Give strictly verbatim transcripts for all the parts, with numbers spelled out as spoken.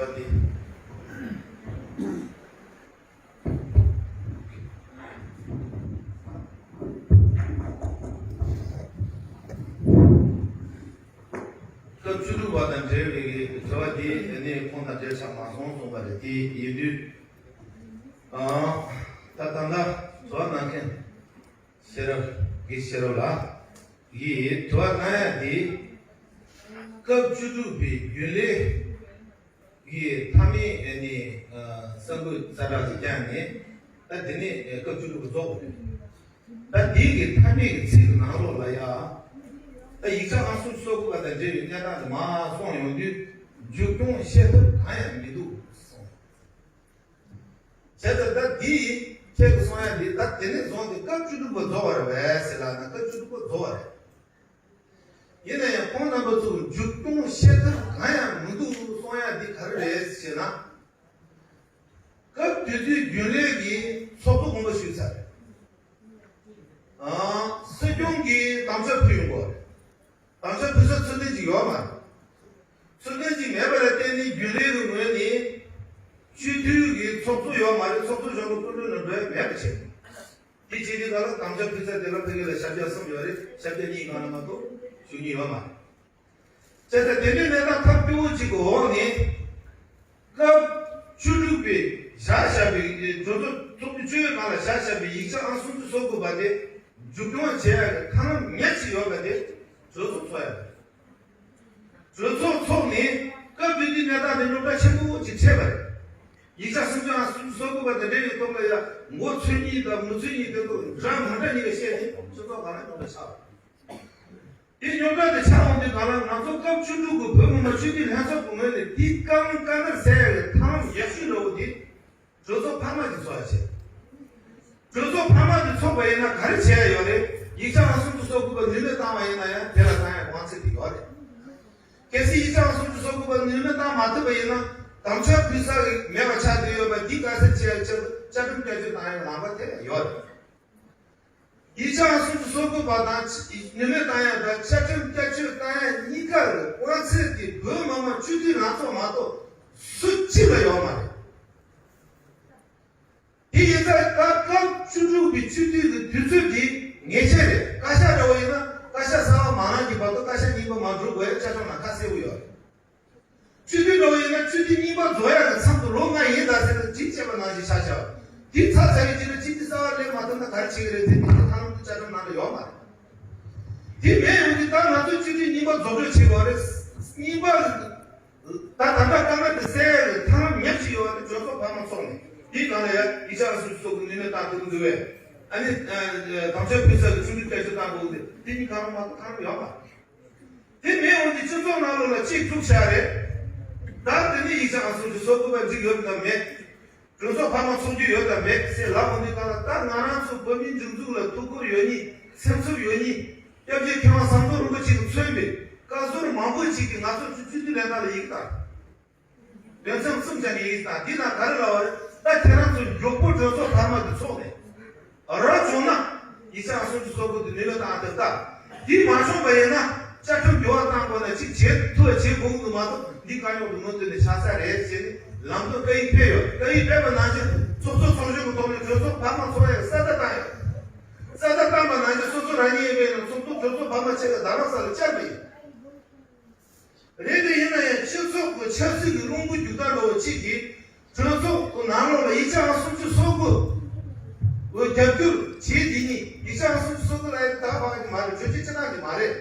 པ་དེ། སྐབས་བཅུ་དྲུག་པ་དང་འབྲེལ་བའི་དྲི་བ་དེ་ནི་ཁོང་དང་འབྲེལ་ཆགས་མ་སོང་གསུངས་པ་རེད། དེ་ཡིན་དུས། ཨང་། ད་ད་ལྟ་དྲི་བ་གནང་མཁན་ཤེས་རབ་དགེ་ཤེས་རབ་ལགས་ཀྱིས་དྲི་བ་གནང་ཡ་དེ། སྐབས་བཅུ་དྲུག་པའི་རྒྱུན་ལས་ཀྱི་མཐའ་མའི་ཨ་ནི་ཨ་ས་འགུལ་ཛ་དྲག་ཅིག་བརྒྱབ་ནས། ད་དེ་ནས་སྐབས་བཅུ་དྲུག་པ་རྫོགས་པ་རེད། ད་འདི་གི་མཐའ་མའི་གི་ཚིག་གི་ནང་ལོགས་ལ་ཡ། ད་ཡིག་ཆ་ཨང་སུམ་ཅུ་སོ་དགུ་པ་དང་འབྲེལ་བའི་གནས་སྟངས་དེ་མར་གསུངས་ཡོང་དུས། མཇུག་སྐྱོང་བཤད་ཐབས་གང་ཡང་མི་འདུག་གསུངས། བྱས་ཙང་ད་འདི་ཁྱེད་ཀྱིས་གསུང་ཡ་འདི་ད་དེ་ནས་བཟུང་སྟེ་སྐབས་བཅུ་དྲུག་པ་རྫོགས་པ་རེད་པས་ཟེར་ལབ་ན། སྐབས་བཅུ་དྲུག་པ་རྫོགས་པ་རེད། ཡིན་ན་ཡང་ཁོང་རྣམ་པ་ཚོ་མཇུག་སྐྱོང་བཤད་ཐབས་གང་ཡང་མི་འདུག་གསུང་ཡ་འདི་ག་རེ་རེད་ཟེར་ན། སྐབས་དེ་དུས་རྒྱུན་ལས་ཀྱི་ཚོགས་གཙོ་དགོངས་པ་ཞུས་ཚར་རེད། ཨང་། སྲིད་སྐྱོང་གིས་དམ་བཅའ་ཕུལ་ཡོང་གི་རེད། དམ་བཅའ་ཕུལ་ས་ཚུལ་ལྡན་ཅིག་ཡོད་མ་རེད། ཚུལ་ལྡན་ཅིག་མེད་པ་ལ་བརྟེན་ནས་རྒྱུན་ལས་ཀྱི་ངོས་ནས་སྤྱི་འཐུས་ཀྱི་ཚོགས་གཙོ་ཡོད་མ་རེད། ཚོགས་གཙོ་གཞོན་པ་སྐུ་མགྲོན་ནས་འགྲོ་ཡ་མེད་པ་བྱས། དེ་བྱས་དུས་ག་ལ་དམ་བཅའ་ཕུལ་ས་དེ་ལ་ཕ་གི་ལ་ཞབས་བཀྱག་གསུམ་ཡོད་རེད། ཞབས་བཀྱག་གཉིས་སྒང་ལ་མ་གཏོགས་ཞུ་མཁན་ཡོད་མ་རེད། བྱས་ཙང་དེ་འདྲའི་གནས་སྟངས་ཐབས་སྐྱོ་བོ་གཅིག་གི་འོག་ནས། སྐབས་བཅུ་དྲུག་པའི་བཞག་བཞག་པའི་གྲོས་ཚོགས་ཚོགས་དུས་བཅུ་པའི་སྒང་ལ་བཞག་བཞག་པའི་ཡིག་ཆ་ཨང་སུམ་ཅུ་སོ་དགུ་པ་དེ་མཇུག་སྐྱོང་བྱེད་ཡག་གི་ཐབས་ལམ་ཉག་གཅིག་ཡོད་པ་དེ་གྲོས་ཚོགས་ཚོགས་ཡག་རེད། གྲོས་ཚོགས་ཚོགས་ནས་སྐབས་དེ་དུས་གནས་སྟངས་དེ་སློབ་གྲྭ་ཆེན་པོ་ཅིག་ཆད་པ་རེད། ཡིག་ཆ་སུམ་ཅུ་ཨང་སུམ་ཅུ་སོ་དགུ་པ་དང་འབྲེལ་བའི་ཐོག་ལ་ཡ་མགོ་ཚོས་གཉིས་དང་མི་ཚོས་གཉིས་དེ་ཚོ་འདྲ་མི་འདྲ་གཉིས་ལ་བཤད་ནས་སྤྱི་ཚོགས་སྒང་ལ་སློབ་གྲྭ་ཆགས་པ་རེད། དེ་རྙོག་དྲ་དེ་ཆགས་འོང་དུས་གང་ལ་ང་ཚོ་སྐབས་བཅུ་དྲུག་གི་བོད་མི་མང་སྤྱི་འཐུས་ལྷན་ཚོགས་ཀྱི་ངོས་ནས་དེའི་དཀའ་ངལ་དཀའ་ངལ་སེལ་ཡག་གི་ཐབས་ལམ་ཡག་ཤོས་འདྲ་བོ་དེ་གྲོས་ཚོགས་འཕར་མ་དེ་ཚོགས་ཡག་བྱས། གྲོས་ཚོགས་འཕར་མ་དེ་ཚོགས་པ་ཡིན་ན་ག་རེ་བྱེད་ཡག་ཡོད་རེད། ཡིག་ཆ་ཨང་སུམ་ཅུ་སོ་དགུ་པ་ནུས་མེད་བཏང་བ་ཡིན་ན་ཡང་དེ་ལ་བཏང་ཡག་དབང་ཚད་དེ་ཡོད་རེད། གལ་སྲིད་ཡིག་ཆ་ཨང་སུམ་ཅུ་སོ་དགུ་པ་ནུས་མེད་བཏང་མ་ཐུབ་པ་ཡིན་ན་དམ་བཅའ་ཕུལ་ས་མེད་པ་ཆགས་བསྡད་ཡོད་པ་འདི་དཀའ་སེལ་བྱེད་ཡག་ཆེད་དུ་བཅའ་ཁྲིམས་བསྐྱར་བཅོས་བཏང་ཡག་ལམ་པ་དེ་ཡང་ཡོད་རེད། ཡིག་ཆ་ཨང་སུམ་ཅུ་སོ་དགུ་པ་དང་ནུས་མེད་བཏང་ཡག་དང་བཅའ་ཁྲིམས་བསྐྱར་བཅོས་བཏང་ཡག་གཉིས་ཀ་གི་དབང་ཚད་དེ་བོད་མི་མང་སྤྱི་འཐུས་ལྷན་ཚོགས་མ་གཏོགས་སུ་གཅིག་ལ་ཡོད་མ་རེད། དེ་ཡིན་ཙང་ད་སྐབས་བཅུ་དྲུག་པའི་སྤྱི་འཐུས་ཀྱི་དུས་ཚོད་འདི་ངེས་ཅན་རེད། བཀའ་ཤག་འདྲ་བོ་ཡིན་ན་བཀའ་ཤག་གསར་པ་མ་གནང་གི་བར་དུ་བཀའ་ཤག་རྙིང་པ་མ་འགྲོ་དགོས་ཡག་བཅའ་ཁྲིམས་ནང་ཁ་གསལ་པོ་ཡོད་རེད། སྤྱི་འཐུས་འདྲ་བོ་ཡིན་ན་སྤྱི་འཐུས་རྙིང་པ་རྫོགས་ཡག་གི་མཚམས་སུ་ལོ་ལྔ་ཡིན་ད་ཟེར་ནས་གཅིག་བཅད་པ་ནང་བཞིན་བཞག་བཞག་དེ་ཚར་ཚར་བའི་རྗེས་ལ་སྤྱི་འཐུས་གསར་པ་སླེབས་མ་ཐུབ་ན་ག་རེ་བྱེད་ཀྱི་རེད་ཟེར་དེ་ཐབས་ལམ་དེ་བཅའ་ཁྲིམས་ནང་ལ་ཡོད་མ་རེད། དེ་མེད་ཡོང་དུས་ད་ང་ཚོས་སྤྱི་འཐུས་རྙིང་པ་རྫོགས་སྤྲོད་བྱེད་དགོས་རེད། རྙིང་པ་ད་ད་ལྟ་དཀའ་ངལ་དེ་སེལ་ཡག་གི་ཐབས་ལམ་ཉག་གཅིག་ཡོད་པ་དེ་གྲོས་ཚོགས་འཕར་མ་ཚོགས་ནས་དེའི་ནང་ལ་ཡ་ཡིག་ཆ་ཨང་སུམ་ཅུ་སོ་དགུ་ནུས་མེད་བཏང་ཐུབ་ཀྱི་འདུག་པས། ཨ་ནི་དམ་བཅའ་ཕུལ་ས་གི་ཆུང་དུས་བསྐྱར་བཅོས་བཏང་དགོས་འདུག་དེ་གཉིས་གང་རུང་མ་གཏོགས་གང་རུང་ཡོད་མ་རེད། དེ་མེད་འོང་དུས་སྤྱི་ཚོགས་ནང་ལོགས་ལ་གཅིག་བཙུགས་བཞག་རེད། ད་དེ་ནས་ཡིག་ཆ་ཨང་སུམ་ཅུ་སོ་དགུ་པ་འགྲིག་ཡོད་དམ་མེད། གྲོས་ཚོགས་འཕར་མ་ཚོགས་རྒྱུ་ཡོད་དམ་མེད་ཟེར་ལབ་འོང་དུས་གང་ལ་ད་ང་རང་ཚོ་བོད་མིའི་སྒྲིག་འཛུགས་ལ་ཐུགས་ཁུར་ཡོད་མཁན་སེམས་འཚབ་ཡོད་མཁན་སྐྱབས་རྗེ་མཁས་དབང་ཟམ་གདོང་རིན་པོ་ཆེ་གིས་མཚོན་པའི་བཀའ་ཟུར་མང་པོ་ཅིག་གིས་ང་ཚོ་སྤྱི་འཐུས་ལྷན་ཁང་ལ་ཡི་གེ་བཏང་། ལས་མཚམས་གསུམ་ཅན་གྱི་ཡིག་ཚང་འདི་ན་ག་རེ་ལབ་པ་རེད། ད་ཁྱེད་རང་ཚོ་མགྱོགས་པོ་གྲོས་ཚོགས་འཕར་མ་འདི་ཚོགས་ནས་རོགས་བྱུང་ན་ཡིག་ཆ་ཨང་སུམ་ཅུ་སོ་དགུ་འདི་ནུས་པ་བཏང་ཐུབ་ད། འདི་མ་བྱུང་པ་ཡིན་ན་བཅའ་ཁྲིམས་འགྱུར་བ་བཏང་དགོས་ན་ཅིག་བྱེད་ཐུབ་པ་བྱེད་དགོས་ཀྱི་འདུག་མ་གཏོགས་འདི་དཀའ་རྙོག་འདི་མུ་མཐུད་ནས་ཆགས་ས་རེད་ཟེར་ནས་ལམ་སྟོན་བཀའ་ཡིག་ཕེབས་ཡོད། བཀའ་ཡིག་ཕེབས་པ་ནང་བཞིན་ཚོགས་གཙོ་ཚོགས་གཞོན་གྱི་ཐོག་ནས་གྲོས་ཚོགས་འཕར་མ་ཚོགས་ཡག་གསལ་བརྡ་བཏང་ཡོད། གསལ་བརྡ་བཏང་པ་ནང་བཞིན་སོ་སོ་རང་ཉིད་ཡིན་པས་ན་ཚོགས་གཙོ་གྲོས་ཚོགས་འཕར་མ་ཆེ་བའི་རྡ་རམ་ས་ལ་བཅར་བ་ཡིན། རེད་དེ་ཡིན་ན་ཡང་སྤྱི་ཚོགས་ཀྱི་ཆབ་སྲིད་ཀྱི་རླུང་བུ་རྒྱུག་སྟངས་འདྲ་བོ་གཅིག་གིས་གྲོས་ཚོགས་ཀྱི་ནང་ལོགས་ལ་ཡིག་ཆ་ཨང་སུམ་ཅུ་སོ་དགུ་འོ་རྒྱབ་སྐྱོར་བྱས་དེ་ཉིད་ཡིག་ཆ་ཨང་སུམ་ཅུ་སོ་དགུ་ལ་ཡང་ད་བག་གི་མ་རེད། གྲོས་ཆོད་ཅི་གནང་གི་མ་རེད།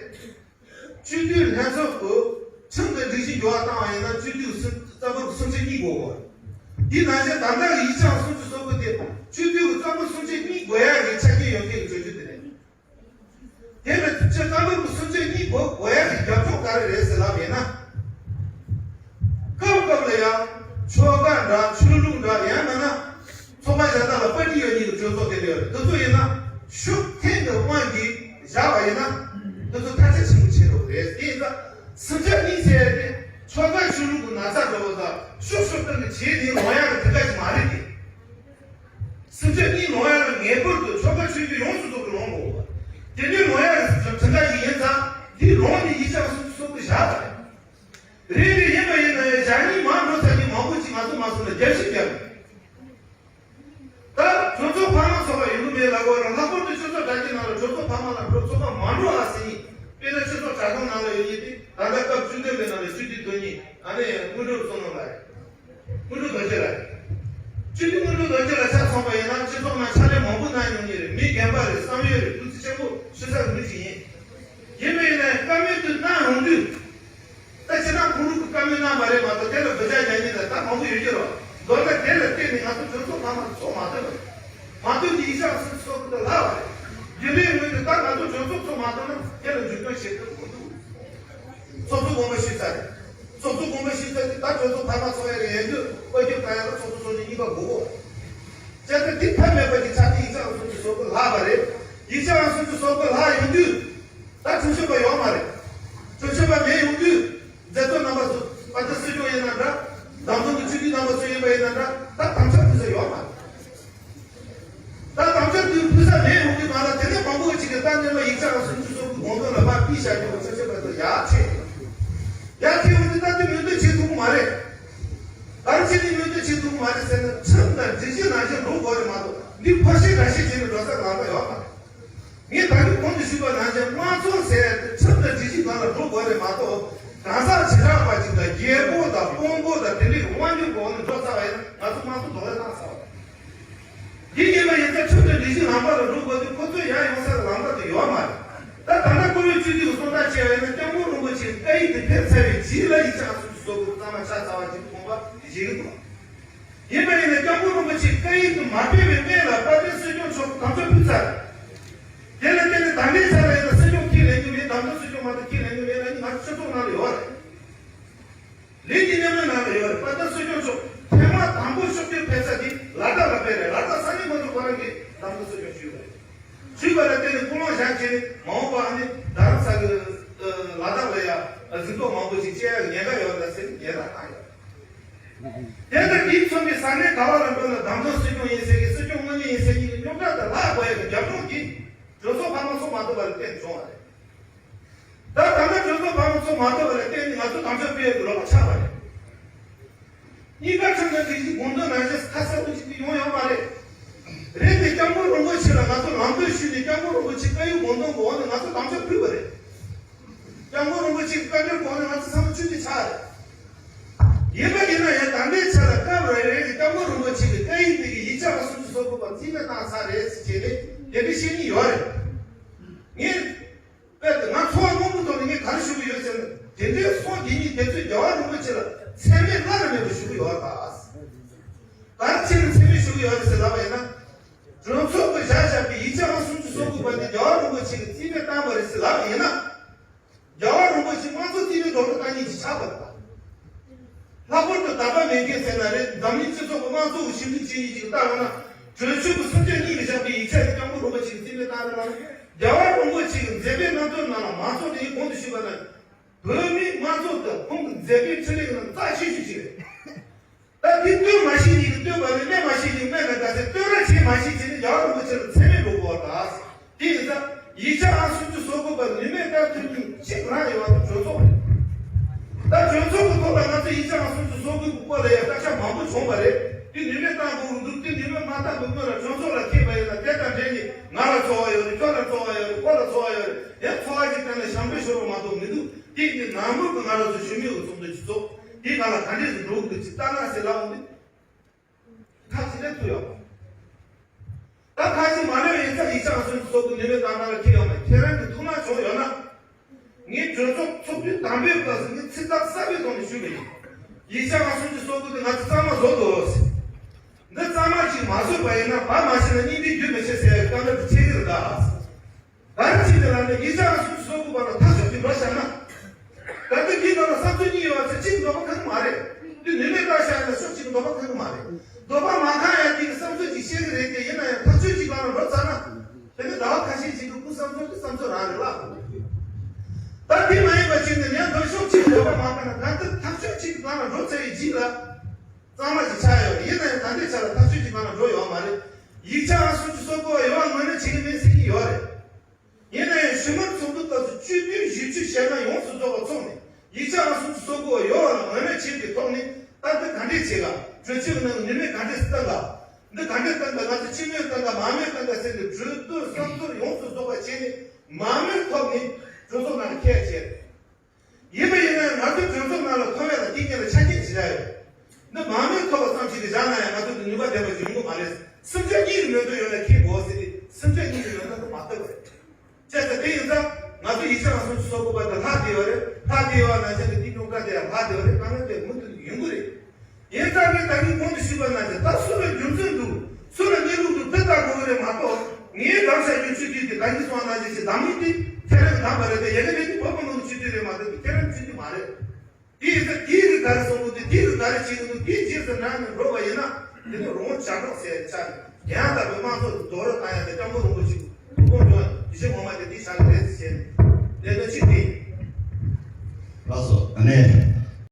སྤྱི་འཐུས་ལྷན་ཚོགས་ཀྱི་ཁྲིམས་དང་སྒྲིག་གཞི་འགྱུར་བ་བཏང་བ་ཡིན་ན་སྤྱི་འཐུས་ཀྱི་སུམ་རྩ་འབོར་གྱི་སུམ་ཆ་གཉིས་དགོས་དགོས། འདི་ནང་བཞིན་ད་ལྟ་གི་ཡིག་ཆ་ཨང་སུམ་ཅུ་སོ་དགུ་དེ་སྤྱི་འཐུས་ཀྱི་རྩ་འབོར་སུམ་ཆ་གཉིས་དགོས་ཡག་གི་ཆ་རྐྱེན་ཡོད་མཁན་གྱི་གྲོས་ཆོད་དེ་རེད། དེ་ལ་སྤྱི་རྩ་འབོར་གྱི་སུམ་ཆ་གཉིས་དགོས་དགོས་ཡག་གི་རྒྱབ་ལྗོངས་ག་རེ་རེད་ཟེར་ལབ་ཡིན་ན། སྐབས་སྐབས་ལ་ཡང་ཆོལ་ཁ་འདྲ་ཆོས་ལུགས་འདྲ་ཡང་མིན་ན་ཚོགས་པ་གཞན་དག་ལ་པར་ཊི་ཡོད་མཁན་གྱི་གྲོས་ཚོགས་དེ་འདྲ་ཡོད་རེད། དེ་ཚོ་ཡིན་ན་ཤུགས་ཐེངས་ཀྱི་དབང་གིས་བཞག་པ་ཡིན་ན་དེ་ཚོ་ཐལ་ཆ་ཆེན་པོ་བྱེད་འགྲོ་གི་རེད། དེ་ཡིན་ཙང་སུམ་ཆ་གཉིས་ཟེར་ཡ་དེ་ཆོལ་ཁ་ཆོས་ལུགས་ཀྱི་ན་ཚ་འདྲ་བོ་དང་ཤུགས་ཤུགས་ཐེངས་ཀྱི་བྱས་ནས་ལོང་ཡག་གི་དེ་ག་ཅིག་མ་རེད་དེ། སུམ་ཆ་གཉིས་ལོང་ཡག་ལ་ངེས་པར་དུ་ཆོལ་ཁ་ཆོས་བརྒྱུད་ཡོངས་སུ་རྫོགས་པའི་ལོང་དགོས་པ། དེ་འདྲའི་ལོང་ཡག་གི་གྲངས་ཀ་ཞིག་ཡིན་ཙང་འདི་ལོང་ནས་ཡིག་ཆ་སུམ་ཅུ་སོ་དགུ་བཞག་པ་རེད། རེད་རེད། ཡིན་པ་ཡིན་ན་ཡང་ཞག་གཉིས་མར་འགྲོ་ཚར་ནས་མ་ དངོས་གྲུབ་བསོད་ནམས་ལགས་རེད། དངོས་གྲུབ་རྡོ་རྗེ་ལགས་རེད། སྤྱི་འཐུས་དངོས་གྲུབ་རྡོ་རྗེ་ལགས་ཆ་མཚོན་པ་ཡིན་ན་སྤྱི་ཚོགས་ནང་ཕྱག་ལས་མང་པོ་གནང་མྱོང་མཁན་རེད། མི་རྒན་པ་རེད། བསམ་ཡོད་རེད། ཐུགས་རྗེ་ཆེན་པོ་ཞུ་ས་མི་ཞིག་ཡིན། ཡིན་པ་ཡིན་ན་བཀའ་མོལ་དུ་གནང་ཡོང་དུས། ད་ཁྱེད་རང་ཁོང་རུ་གི་བཀའ་མོལ་གནང་པ་རེད་མ་གཏོགས་དེ་ལ་དགག་བྱ་རྒྱག་མཁན་ད་ད་མང་པོ་ཡོད་ཀྱི་རེད། མདོར་ན་དེ་ལ་བརྟེན་ནས་ང་ཚོ་གྲོས་ཚོགས་ཚང་མ་ཚོགས་མ་ཐུབ་པ་རེད། མ་ཐུབ་ཀྱི་ཡིག་ཆ་སོགས་སོགས་ཀྱི་ལྷག་པ་རེད། རྒྱུན་ལས་ངོས་ནས་ད་ང་ཚོ་གྲོས་ཚོགས་ཚོགས་མ་ཐུབ་ན་དེ་ལ་འཇུག་སྐྱོང་བྱེད་ཐུབ་མི་འདུག་ཚོགས་གཙོ་དགོངས་པ་ཞུས་ཚར་རེད། ཚོགས་གཙོ་དགོངས་པ་ཞུས་ཚར་དུས་ད་གྲོས་ཚོགས་འཕར་མ་ཚོགས་ཡ་རེད། ཡིན་དུས་བཀའ་བཀྱོན་བཏང་ཡ་ལ་ཚོགས་གཙོ་ཚོགས་གཙོ་གཉིས་ཀ་དགོས་གོ། བྱས་ཙང་དེ་ཐབས་མེད་པ་ཅིག་ཆགས་ཏེ་ཡིག་ཆ་ཨང་སུམ་ཅུ་སོ་དགུ་ལྷག་པ་རེད། ཡིག་ཆ་ཨང་སུམ་ཅུ་སོ་དགུ་ལྷག་ཡོང་དུས། ད་ཁྲིམས་ཞིབ་པ་ཡོད་མ་རེད། ཁྲིམས་ཞིབ་པ་མེད་ཡོང་དུས། མཛད་གཙོ་རྣམ་པ་ཚོ་དཔལ་ལྡན་སྲིད་སྐྱོང་ཡིན་ན་འདྲ། བདམས་ཐོན་གྱི་སྤྱི་འཐུས་རྣམ་པ་ཚོ་ཡིན་པ་ཡིན་ན་འདྲ། ད་དམ་བཅའ་ཕུལ་ས་ཡོད་མ་རེད། ད་དམ་བཅའ་དེ་ཕུལ་ས་མེད་ཡོང་དུས་ང་ལ་དེ་ནས་མང་པོ་ཅིག་གིས་ད་ནས་མ་ཡིག་ཆ་ཨང་སུམ་ཅུ་སོ་དགུ་དགོངས་དོན་ལ་ཕར་ཕུལ་བཞག་རྒྱུ་ཁྲིམས་ཞིབ་པ་ཚོ་ཡར་ཁྲིད། ཡར་ཁྲིད་འོང་དུས་ད་དེ་མོས་མཐུན་བྱེད་ཐུབ་ཀྱི་མ་རེད། གང་བྱས་ནས་མོས་མཐུན་བྱེད་ཐུབ་ཀྱི་མ་རེད་ཟེར་ན་ཁྲིམས་དང་སྒྲིག་གཞི་ནང་བཞིན་འགྲོ་དགོས་རེད་མ་གཏོགས་འདི་ཕར་ཤེས་ར་ཤེས་བྱས་ནས་འགྲོ་ས་ལམ་ཁ་ཡོད་མ་རེད། ངས་ད་རེས་གོང་དུ་ཞུས་པ་ནང་བཞིན་དམངས་གཙོ་ཟེར་ཡ་དེ་ཁྲིམས་དང་སྒྲིག་གཞི་སྒང་ལ་འགྲོ་དགོས་རེད་མ་གཏོགས་གང་ཟག་བྱེ་བྲག་པ་ཅིག་དང་རྒྱལ་པོ་དང་དཔོན་པོ་དང་དེ་འདྲའི་དབང་སྒྱུར་གོ་ནས་འགྲོ་ཚར་བ་ཡིན་ན་ང་ཚོ་དམངས་གཙོ་རྡོག་རོལ་བཏང་ཚར་བ་རེད། འདི་ཡིན་པ་ཡིན་ཙང་ཁྲིམས་དང་སྒྲིག་གཞི་ལམ་ཁ་ལ་འགྲོ་དགོས་དུས་ཁོ་ཚོས་ཡར་ཡོང་ས་ལ་ལམ་ཁ་དེ་ཡོད་མ་རེད། ད་ད་ལྟ་བཀུར་འོས་སྤྱི་འཐུས་ཀྱི་གསུང་སྟངས་བྱས་པ་ཡིན་ན་སྐྱབས་མགོན་རིན་པོ་ཆེའི་བཀའ་ཡིག་དེ་ཕེབས་ཚར་བའི་རྗེས་ལ་ཡིག་ཆ་ཨང་སུམ་ཅུ་སོ་དགུ་གཙང་མ་ཆགས་ཚར་བ་ཅིག་མཐོང་པ་ཞིག་འདུག་ཡིན་པ་ཡིན་ན་སྐྱབས་མགོན་རིན་པོ་ཆེས་བཀའ་ཡིག་དེ་མ་ཕེབས་པའི་སྔོན་ལ་དཔལ་ལྡན་སྲིད་སྐྱོང་མཆོག་དམ་བཅའ་ཕུལ་ཚར། དེ་ལ་བརྟེན་ནས་ད་ལྟའི་ཆ་ལ་ཡིན་ན་སྲིད་སྐྱོང་ཁས་ལེན་རྒྱུ་མེད། བདམས་ཐོན་སྲིད་སྐྱོང་མ་གཏོགས་ཁས་ལེན་རྒྱུ་མེད་ལབ་ནི་ང་ཚོ་སྤྱི་ཚོགས་ནང་ལ་ཡོད་རེད། ལས་ཀྱི་མཉམ་ལས་ནང་ལ་ཡོད་རེད། དཔལ་ལྡན་སྲིད་སྐྱོང་མཆོག་ཐེངས་མ་དང་པོ་ཕྱོགས་བསྐྱོད་ཕེབས་ས་དེ་ལ་དྭགས་ལ་ཕེབས་རེད། ལ་དྭགས་ས་གནས་མི་ཚོ་ཁོ་རང་གིས་བདམས་ཐོན་སྲིད་སྐྱོང་ཞུས་པ་རེད། ཞུས་པ་ལ་བརྟེན་ནས་ཀུན་སློང་བཞག་བྱས་ནས་མ་འོངས་པ་ཨ་ནི་རྡ་རམ་ས་གི་ལ་དྭགས་ལ་ཡ་གཟིགས་རྟོག་མང་པོ་ཞིག་བྱེད་ཡ་གི་ཉེན་ཁ་ཡོད་རེད་ཟེར་ནས་ཉེན་བརྡ་བཏང་ཡོད། དེ་ལྟར་དེས་མཚོན་པའི་ས་གནས་ག་བ་ལ་འགྲོ་ན་བདམས་ཐོན་སྲིད་སྐྱོང་ཡིན་ཟེར་གི་སྲིད་སྐྱོང་དངོས་གནས་ཡིན་ཟེར་གི་རྙོག་དྲ་དང་ལྷག་དགོས་ཡ་གི་རྒྱབ་ལྗོངས་ཀྱིས་གྲོས་ཚོགས་འཕར་མ་ཚོགས་མ་ཐུབ་པ་ལ་བརྟེན་བྱུང་བ་རེད། ད་ད་ལྟ་གྲོས་ཚོགས་འཕར་མ་ཚོགས་མ་ཐུབ་པ་ལ་བརྟེན་ནས་ང་ཚོ་དམ་བཅའ་ཕུལ་ཡ་གི་ལོ་ལ་ཆགས་པ་རེད། གཉིས་ཀ་ཁྲིམས་དང་སྒྲིག་གཞི་དགོངས་དོན་ནང་བཞིན་ཁ་གསལ་པོ་ཞིག་ཡོང་ཡོད་མ་རེད། རེད་དེ་སྐྱབས་མགོན་རིན་པོ་ཆེ་ལ་ང་ཚོ་ལམ་སྟོན་ཞུས་ནས་སྐྱབས་མགོན་རིན་པོ་ཆེ་བཀའ་ཡིག་དགོངས་དོན་གྱི་འོག་ནས་ང་ཚོ་དམ་བཅའ་ཕུལ་བ་རེད། སྐྱབས་མགོན་རིན་པོ་ཆེ་གི་བཀའ་འཁྲོལ་གྱི་འོག་ནས་ང་ཚོ་ཚང་མ་ཆུད་ཟོས་ཆགས་རེད། ཡིན་པ་ཡིན་ན་ཡང་ད་ལྟའི་ཆ་ལ་སྐབས་རེ་རེ་གི་སྐྱབས་མགོན་རིན་པོ་ཆེ་གི་བཀའ་ཡིག་དེ་གི་ཡིག་ཆ་ལ་སུམ་ཅུ་སོ་དགུ་པ་རྩིས་མེད་བཏང་ཚར་རེད་ཟེར་བྱས་ནས་དེ་འདྲ་བཤད་མཁན་ཡོད་རེད། ངས། དཔེར་ན་ང་ཚོ་བ་སྔོན་པོ་ཐོག་ནས་ངས་ག་རེ་ཞུ་གི་ཡོད་ཟེར་ན་དེ་འདྲའི་སོང་དེ་ཉིད་དེ་ཚོས་རྒྱལ་བ་རིན་པོ་ཆེ་ལ་མཚན་སྨད་བླ་ན་མེད་པ་ཞུ་གི་ཡོད་པ། ག་རེ་བྱས་ནས་མཚན་སྨད་ཞུ་གི་ཡོད་རེད་ཟེར་ལབ་པ་ཡིན་ན། གྲོས་ཚོགས་ཀྱིས་བཞག་བཞག་པའི་ཡིག་ཆ་ཨང་སུམ་ཅུ་སོ་དགུ་པ་དེ་རྒྱལ་བ་རིན་པོ་ཆེ་གིས་རྩིས་མེད་བཏང་པ་རེད་ཟེར་ལབ་པ་ཡིན་ན། རྒྱལ་བ་རིན་པོ་ཆེ་དམངས་གཙོ་རྩིས་མེད་སྒྲོག་སྒྲོག་བཏང་མཁན་ཅིག་ཆགས་པ་རེད་པ། ལྷག་པར་དུ་དད་པ་མེད་མཁན་ཟེར་ན་རེད། འཛམ་གླིང་སྤྱི་ཚོགས་ཀྱི་དམངས་གཙོ་གི་ཞིབ་འཇུག་བྱེད་ཡིན་ཅིག་ལྟ་བ་ན་གྲོས་ཆོད་ཀྱི་སུམ་ཆ་གཉིས་ལ་བཞག་པའི་ཡིག་ཆ་དེ་སྐྱབས་མགོན་རིན་པོ་ཆེ་གིས་རྩིས་མེད་བཏང་རེད་ལ། རྒྱལ་བ་རིན་པོ་ཆེ་གི་མཛད་པའི་རྣམ་ཐར་ནང་ལ་མང་ཚོགས་དེ་ཡིན་གོང་དུ་ཞུས་པ་ན། བོད་མིའི་དམངས་གཙོ་དང་ཁོང་གི་མཛད་པའི་འཕྲིན་ལས་ཀྱི་ནང་རྩ་ཆེ་ཤོས་ཤིག་རེད། ད་དེ་སྟོན་མ་ཤེས་ནས་ཀྱི་སྟོན་པ་ལས་སྨད་མ་ཤེས་ཀྱི་སྨད་ན་དགའ་ཟེར། སྟོན་ར་བྱེད་མ་ཤེས་བྱས་ནས་རྒྱལ་བ་རིན་པོ་ཆེ་ལ་མཚན་སྨད་འགྲོ་དགོས་པ་དང་། དེ་ཡིན་ཙང་ཡིག་ཆ་ཨང་སུམ་ཅུ་སོ་དགུ་པ་ནུས་མེད་བཏང་ཐུབ་མཁན་གཅིག་རང་ཡོད་པ་དེ་གྲོས་ཚོགས་རེད། ད་གྲོས་ཚོགས་ཀྱི་ཐོག་ལ་ང་ཚོ་ཡིག་ཆ་ཨང་སུམ་ཅུ་སོ་དགུ་གི་སྐོར་ལ་ཡང་བརྟག་བྱ་མང་པོ་བྱུང་བ་རེད། དེ་ནུས་མེད་བཏང་དགོས་ཀྱི་འདུག་དེ་ནུས་མེད་མ་བཏང་གི་སྔོན་ལ་གྲོས་ཚོགས་ལ་འཁེལ་བ་ཡིན་ན་དེ་དང་འབྲེལ་ནས་ང་ལ་ཚོར་བ་ཡོད་རེད། ཁྱོད་ལ་ཚོར་བ་ཡོད་རེད། ཁོ་ལ་ཚོར་བ་ཡོད་རེད། ཡང་ཚོར་བ་ཅིག་བཏང་ན་ཞབས་འདྲེན་ཤོར་བ་མ་གཏོགས་མི་འདུག་དེ་ཡིན་དུས་ནང་ཁུལ་གྱི་ང་རང་ཚོ་གཞོན་ནུ་ཡོད་ཚོགས་འདུ་ཅིག་ཚོགས། དེའི་ནང་ལ་ག་འདྲས་སུ་འགྲོ་གི་འདུག་ཅིག་ལྟ་ན་ཟེར་ལབ་འོང་དུས། ཁ་ཅིག་ལས་ཐུབ་ཡོད། ད་ཁ་ཅིག་མ་ལས་ཡིན་ཙང་ཡིག་ཆ་ཨང་སུམ་ཅུ་སོ་དགུ་ནུས་མེད་བཏང་ན་ལ་ཁྱེད་ཡོང་མ། ཁྱེད་རང་གི་ཐུགས་སྣང་བྱུང་ཡོད་ན། ངས་གྲོས་ཚོགས་ཚོགས་དུས་དང་པོའི་སྐབས་སུ་ངས་ཚིག་ཐག་གསལ་པོའི་ཐོག་ནས་ཞུས་པ་ཡིན། ཡིག་ཆ་ཨང་སུམ་ཅུ་སོ་དགུ་དེ་ང་ཚོ་གཙང་མ་བཟོ་དགོས། འདི་གཙང་མ་ཅིག་མ་བཟོས་པ་ཡིན་ན་བ་མ་ཤེས་ན་སྙིང་འདི་རྒྱུ་མི་ཤེས་ཟེར་ཡ་གི་སྐབས་འདྲ་དེ་ཆགས་ཀྱི་རེད་ད། ག་རེ་བྱས་ནས་ལབ་ན་ཡིག་ཆ་ཨང་སུམ་ཅུ་སོ་དགུ་པ་ལ་ཐག་གཅོད་ཀྱི་འགྲོ་བཞག་ན། ད་ལྟ་འདིའི་ནང་ལ་བསམ་ཚུལ་གཉིས་ཡོད་པ་ཚེ་གཅིག་འདོད་པ་ཁེངས་མ་རེད། འདི་ནུས་མེད་བཏང་བཞག་ཡིན་ན་ཕྱོགས་གཅིག་འདོད་པ་ཁེངས་མ་རེད། འདོད་པ་མ་ཁེངས་ཡ་འདི་གི་བསམ་ཚུལ་ཅིག་བཤད་ཀྱི་རེད་དེ། ཡིན་ན་ཡང་ཐག་གཅོད་ཅིག་ལ་ལ་འགྲོ་ཚར་ན། དེ་ནི་ཟླ་བ་ཁ་ཤས་ཅིག་གི་སྐུ་བསམ་ཚུལ་དེ་བསམ་ཚུལ་རང་རེད་ལ། ད་དེ་མ་ཡིན་པ་ཅིག་ནི་ཡང་འདོད་ཕྱོགས་གཅིག་འདོད་པ་མ་ཁེངས་ན་ད་ལྟ་ཐག་གཅོད་ཅིག་ལ་ལ་འགྲོ་ཚར་བའི་རྗེས་ལ། གཙང་མ་ཅིག་ཆགས་ཡོད་རེད། ཡིན་ན་ཡང་ད་ལྟའི་ཆ་ལ་ཐག་གཅོད་ཅིག་ལ་ལ་འགྲོ་ཡོད་མ་རེད། ཡིག་ཆ་ཨང་སུམ་ཅུ་སོ་དགུ་པ་ཡོད་པ་ངོས་ལེན་བྱེད་ཀྱི་མིན་ཟེར་གྱི་ཡོད་རེད། ཡིན་ན་ཡང་ཞུ་མོལ་ཚོགས་འདུ་སྐབས་སུ་བཅུ་བདུན་བཞི་བཅུ་ཞེ་ལྔ་ཡོངས་སུ་རྫོགས་པ་ཚོགས་ནས་ཡིག་ཆ་ཨང་སུམ་ཅུ་སོ་དགུ་པ་ཡོད་པ་ལ་ངོས་ལེན་བྱེད་པའི་ཐོག་ནས་ད་ལྟ་ག་འདྲས་བྱེད་ག་གྲོས་ཆོད་ནང་ནུས་མེད་ག་འདྲས་སུ་བཏང་ག་འདི་ག་འདྲས་བཏང་ག་ང་ཚོ་སྤྱི་མོས་བཏང་ག་མང་མོས་བཏང་ག་ཟེར་ནས་གྲོས་བསྡུར་བསམ་ཚུལ་ཡོངས་སུ་རྫོགས་པ་བྱས་ནས་མང་མོས་ཐོག་ནས་གྲོས་ཚོགས་ནང་ལ་འཁྱེར་བྱས། ཡིན་པ་ཡིན་ན་ང་ཚོའི་གྲོས་ཚོགས་ནང་ལ་ཐོན་ཡ་ལ་དེ་གཉིས་ལ་ཆ་རྐྱེན་ཇི་ འདི་མང་མོས་ཐོག་ཙམ་ཞིག་གི་བཞག་ན་ཡང་ང་ཚོ་འདི་ནུས་པ་ལྡན་པ་ཞིག་ཡོང་གི་མ་རེད། སེམས་ཅན་གཉིས་ཀྱི་མེ་ཏོག་ཡོད་ན་ཁྱེད་འགོག་ཟེར་ཏེ་སེམས་ཅན་གཉིས་ཀྱི་མེ་ཏོག་ཏུ་མ་ལྟ་བ་རེད། བྱས་ཙང་དེ་ཡིན་ཙང་ང་ཚོ་ཡིག་ཆ་རང་སོང་ཆུ་སོག་པོ་པ་དང་ལྷག་བསྡད་པ་རེད། ལྷག་བསྡད་པ་ནང་བཞིན་གྱི་དེ་སྙོམས་ཀ་དེ་ཡང་ལྷག་བསྡད་པ་རེད། དཀའ་ངལ་དེ་མུ་མཐུད་ཡོང་གི་རེད། ཡིན་ཙང་ངས་ད་གིན་གོང་དུ་ཞུས་པ་ནང་བཞིན་ད་སུ་ལ་རྒྱུ་མཚན་འདུག་སུ་ལ་གནས་ལུགས་འདུག་དེ་ལྟ་དགོས་ཀྱི་རེད་མ་གཏོགས། ངས་བདམས་བྱ་རྒྱུ་སྤྱི་འཐུས་དེ་ད་གིན་གསུངས་པ་ནང་བཞིན་ཞིག་བདམས་མིན་དེ་ཐེ་རེ་གི་བདམས་པ་རེད་དེ། ཡ་གི་རེད་དེ་བོད་པ་མང་གི་སྤྱི་འཐུས་རེད་མ་གཏོགས་དེ་ཐེ་རེ་སྤྱི་འཐུས་མ་རེད། དེ་ཡིན་ཙང་དེ་གི་ག་རེ་གསུང་གི་འདུག་དེ་གི་ག་རེ་བྱེད་ཀྱི་འདུག་དེ་རྗེས་སུ་འབྲངས་ནས་འགྲོ་བ་ཡིན་ན། དེ་ནི་རི་བོང་ཇག་གྲོགས་ཟེར་ཆགས་ནས་ཡང་ད་བོད་དམངས་ཚོ་རྡོག་རོལ་བཏང་ཡ་དེ་སྐྱབས་མགོན་རིན་པོ་ཆེ་ཐུགས་དགོངས་དོན་ཡིད་བཞིན་ངོ་མ་དེ་དེ་བཞག་གི་རེད་ཟེར་ནས་ལས་དོན་གཅིག་དེ། ལགས་སོ། ཨ་ནི།